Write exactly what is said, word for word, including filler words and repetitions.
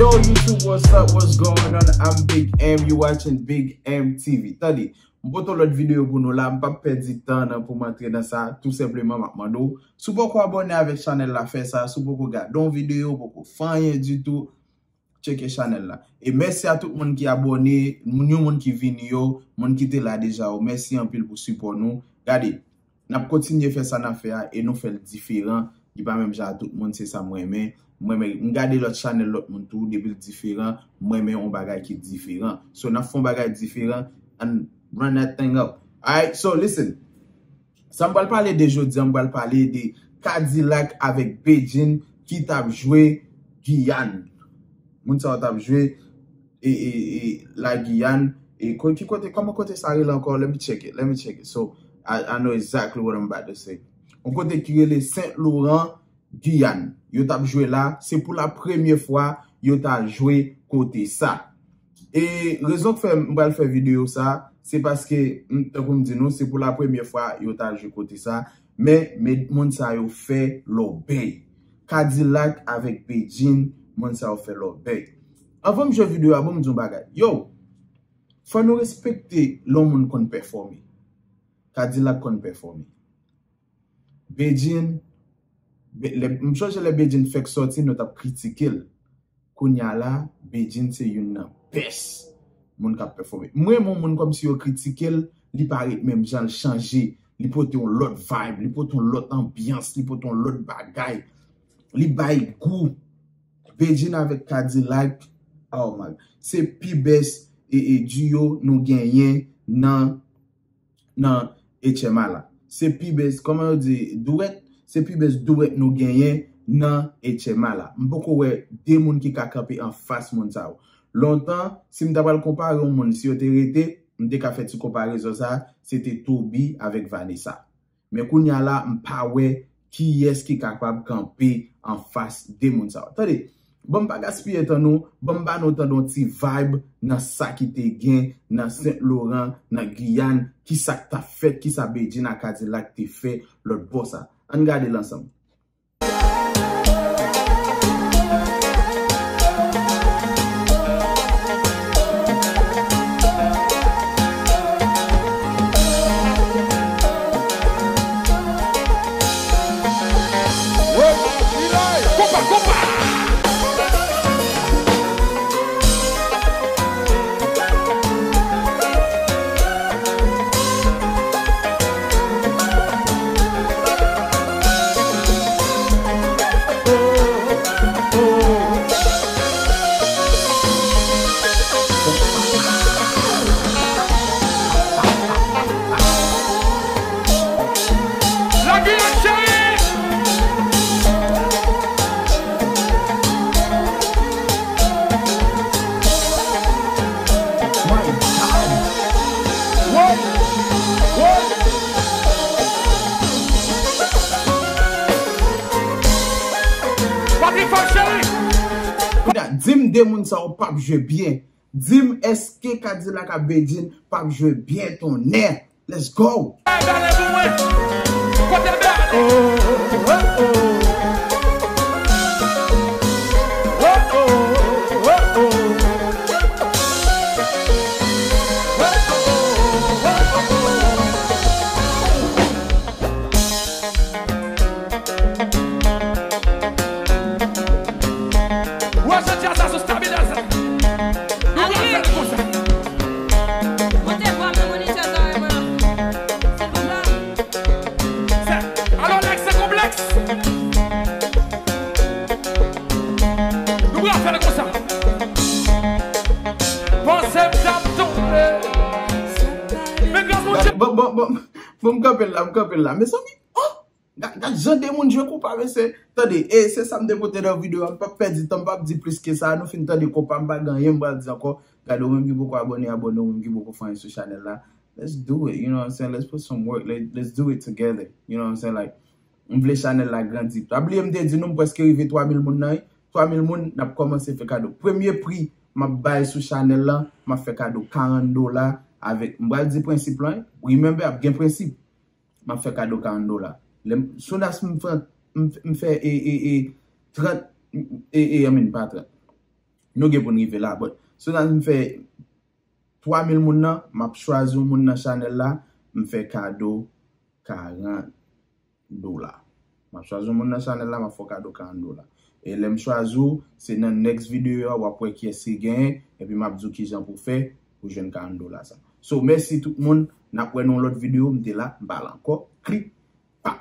Yo, YouTube, what's up? What's going on? I'm Big M. You watching Big M T V. Tande, m pote yon lòt videyo pou nou la. M p ap pèdi tan nan pou m antre nan sa. Tou senpleman, m ap mande w, si w poko abòne avèk chanèl la, fè sa. Si w poko gade yon videyo, w poko fè anyen ditou, tcheke chanèl la. E mèsi a tout moun ki abòne, moun, yon moun ki vini yo, moun ki te la deja yo. Mèsi anpil pou sipò nou. Gade, n ap kontinye fè sa n ap fè a e nou fè l diferan. Li pa menm jan a tout moun, se sa m renmen. M renmen, m gade lòt chanèl lòt moun tou, depi l diferan, m renmen yon bagay ki diferan. So, n ap fè yon bagay diferan, and run that thing up. Alright, so listen. Sa m pral pale de jodi a, m pral pale de K-Dilak avèk Bedjine ki t ap jwe Giyàn. Moun sa yo t ap jwe e, e, e, la Giyàn. E ko-, ki kote, kòman kote sa rele ankò? Let me check it, let me check it. So, I, I know exactly what I'm about to say. Yon kote ki rele Sent Loran, Giyàn. Yo t ap jwe la, se pou la premye fwa yo ta jwe kote sa. E rezon k fè m pral fè videyo sa, se paske, m, tankou m di nou, se pou la premye fwa yo ta jwe kote sa, men, men moun sa yo fè lòbèy. K-Dilak avèk Bedjine, moun sa yo fè lòbèy. Anvan m jwe videyo a, ban m di yon bagay. Yo, fò nou respekte lè yon moun konn pèfòme. K-Dilak konn pèfòme. Bedjine, Be-, lè, m sonje lè Bedjine fèk sòti, nou t ap kritike l. Kounye a la, Bedjine se youn nan best moun k ap pèfòme. M renmen yon moun kòmsi yo kritike l, li pa ret menm jan, l chanje, li pote yon lòt vibe, li pote yon lòt anbyans, li pote yon lòt bagay. Li bay gou. Bedjine avèk K-Dilak, oh my, se pi best e, e duo nou genyen nan nan H M A la. Se pi best, kòman yo di, duet, se pi best duet nou genyen nan H M A la. M poko wè de moun ki ka kanpe anfas moun sa yo. Lontan, si m ta pral konpare yon moun, si yo te rete, m te ka fè ti konparezon sa, se te Toby avèk Vanessa. Men kounye a la, m pa wè kiyès ki kapab kanpe anfas de moun sa yo. Tande, ban m pa gaspiye tan nou, ban m ba nou tande yon ti vibe nan sa ki te gen nan Sent Loran, nan Giyàn, ki sa k t ap fèt, ki sa Bedjine ak K-Dilak te fè lòt bò sa. Ann gade l ansanm. Kounye a, di m de moun sa yo p ap jwe byen. Di m èske K-Dilak ak Bedjine p ap jwe byen tonnè? Let's go! Wè, Santiago, sa sou stabilè sa. Nou pral fè l konsa. Monte vwa m nan monitè zòrèy mwen an, silvouplè. Alò, nèg, san konplèks. Nou pral fè l konsa. Panse m t ap tonbe. Men gras Bondye. Bon, bon, bon. Bon, m kanpe l la, m kanpe l la. Mezanmi, oh! Gad, gad jan de moun jwe konpa, mesye. Tande, e se sa m te pote nan videyo a. M p ap pèdi tan, m p ap di plis ke sa. Nou fin tande konpa, m pa gen anyen m pral di ankò. Gade, ou menm ki poko abòne, abòne, ou menm ki poko fè anyen sou chanèl la. Let's do it, you know what I'm saying? Let's put some work, let, let's do it together, you know what I'm saying? Like, m vle chanèl la grandi. Pa bliye m te di nou m prèske rive twa mil moun nan, wi. Twa mil moun, n ap kòmanse fè kado. Premye pri m ap bay sou chanèl la, m ap fè kado karant dola avèk, m pral di prensip lan, wi. Remember, ap gen prensip. M ap fè kado karant dola. Lè m, soon as m fè, m, m fè, e, e, e, trant, e, e, I mean, pa trant. Nou gen pou n rive la, but so that m fè twa mil moun nan, m ap chwazi yon moun nan chanèl la, m fè kado karant dola. M ap chwazi yon moun nan chanèl la, m ap fè w kado karant dola. E lè m chwazi w, se nan next video a, w ap wè kiyès ki genyen, epi m ap di w kijan pou fè pou jwenn karant dola sa. So, mèsi tout moun, n ap wè nan yon lòt video, m te la, m pa la ankò. Klik. Pa.